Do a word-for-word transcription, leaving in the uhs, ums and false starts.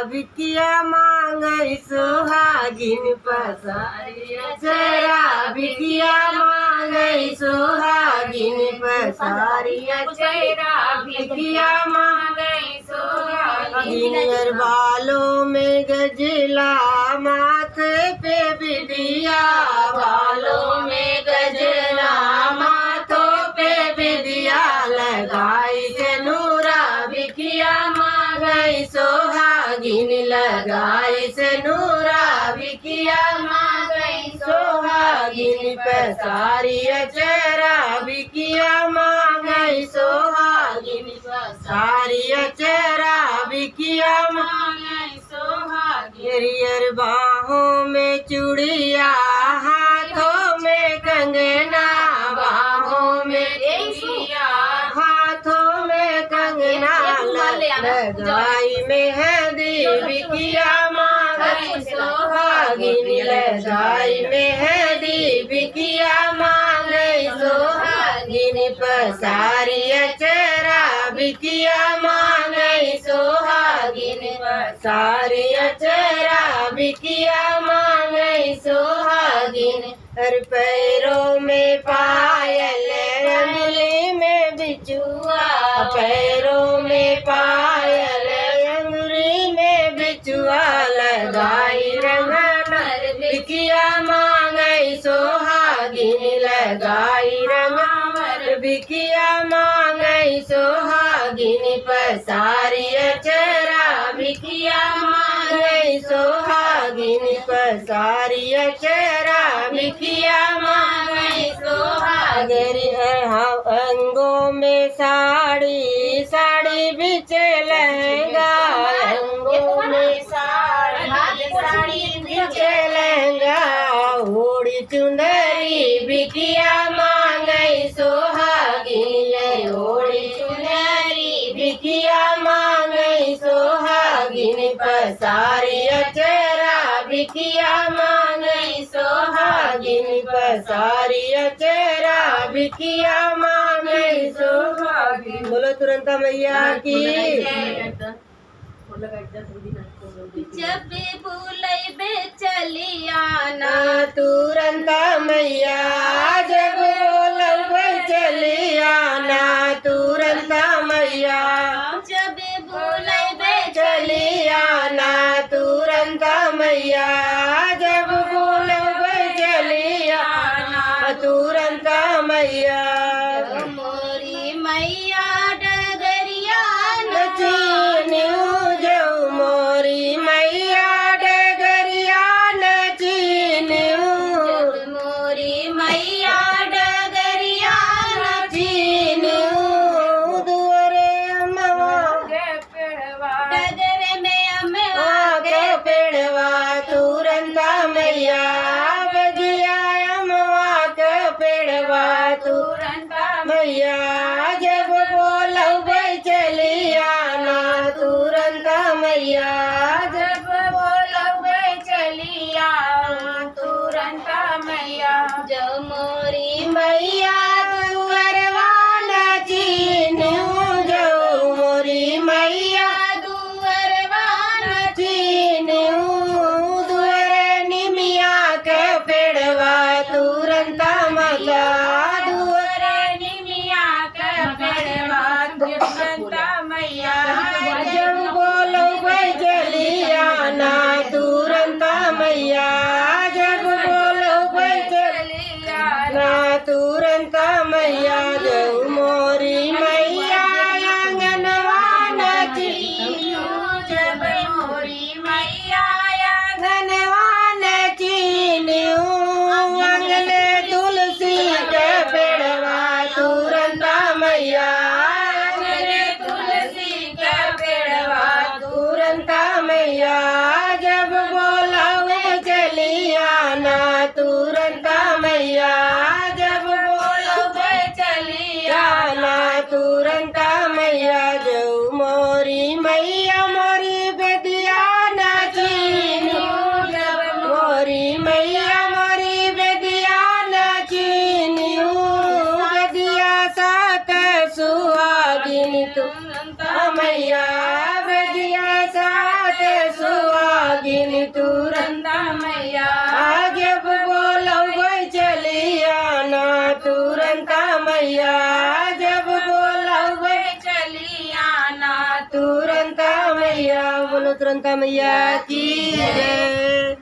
भिखिया माँगइ सोहागिन पसारि अचरा, भिखिया माँगइ सोहागिन पसारि अचरा, भिखिया माँगइ सोहागिन। गिनियर बालों में गजला, माथे पे बिंदिया, बालों में गजला, माथों पे बिंदिया, लगाई सेनुरा, भिखिया माँगइ सोहागिन, लगाई सेनुरा, भिखिया माँगइ सोहागिन, पसारि अचरा, भिखिया माँगइ सोहागिन, पसारि अचरा, भिखिया माँगइ सोहागिन। हरियर बाहों में चूड़िया, हाथों में कंगना, बाहों में चूड़िया, हाथों में कंगना, लगाई मेहंदी, भिखिया माँगइ सोहागिन, लगाई मेहंदी, भिखिया माँगइ सोहागिन, पसारि अचरा, भिखिया माँगइ सोहागिन, पसारि अचरा, भिखिया माँगइ सोहागिन। अरे पैरों में पायल, अंगुली में बिछुआ, पैरों में पायल, अंगुली में बिछुआ, लगाई रंगनर, भिखिया माँगइ सोहागिन, लगाई रंगनर, भिखिया माँगइ सोहागिन, पसारि अचरा, भिखिया माँगइ सोहागिन, पसारि अचरा, भिखिया माँगइ सोहागिन। अगर है हाँ अंगों में साड़ी, साड़ी बीचे लहंगा, अंगों में साड़ी, साड़ी बीचे लहंगा, ओढ़ी चुनरी, भिखिया माँगइ सोहागिन, ओढ़ी चुनरी, भिखिया माँगइ सोहागिन, पसारि अचरा, भिखिया माँगइ सोहागिन, पसारि अचरा, भिखिया माँगइ सोहागिन। बोलो तुरंता मैया की। जब बुलइबे चली आना। तुरंता मैया, जब बोलबे चली आना। तुरंता मैया, जब बुलइबे चली आना। तुरंता मैया, जब बोलबे चली आना। तुरंता मैया, मोरी मैया डगरिया न चीन्यू, जउ मोरी मैया डगरिया न चीन्यू। जब मोरी मैया डगरिया न चीन्यू, दुअरे अमवा डगरे में अमवा के पेड़वा, तुरंता मैया बगिया अमवा के पेड़वा, तुरंता मैया, जब बोलबे चली आना। तुरंता मैया, जब बोलबे चली आना। तुरंता मैया, जउ मोरी मैया दुअरवा न चीन्यू, जउ मोरी मैया दुअरवा न चीन्यू। दुअरे निमिया के पेड़वा, तुरंता मैया, दुअरे निमिया के पेड़वा, तुरंता मैया, जब बोलबे चली तुरंता मैया, जब बोलबै चली आना, तुरंता मैया, जब बोलबै चली आना, तुरंता मैया। बोलो तुरंता मैया की जय।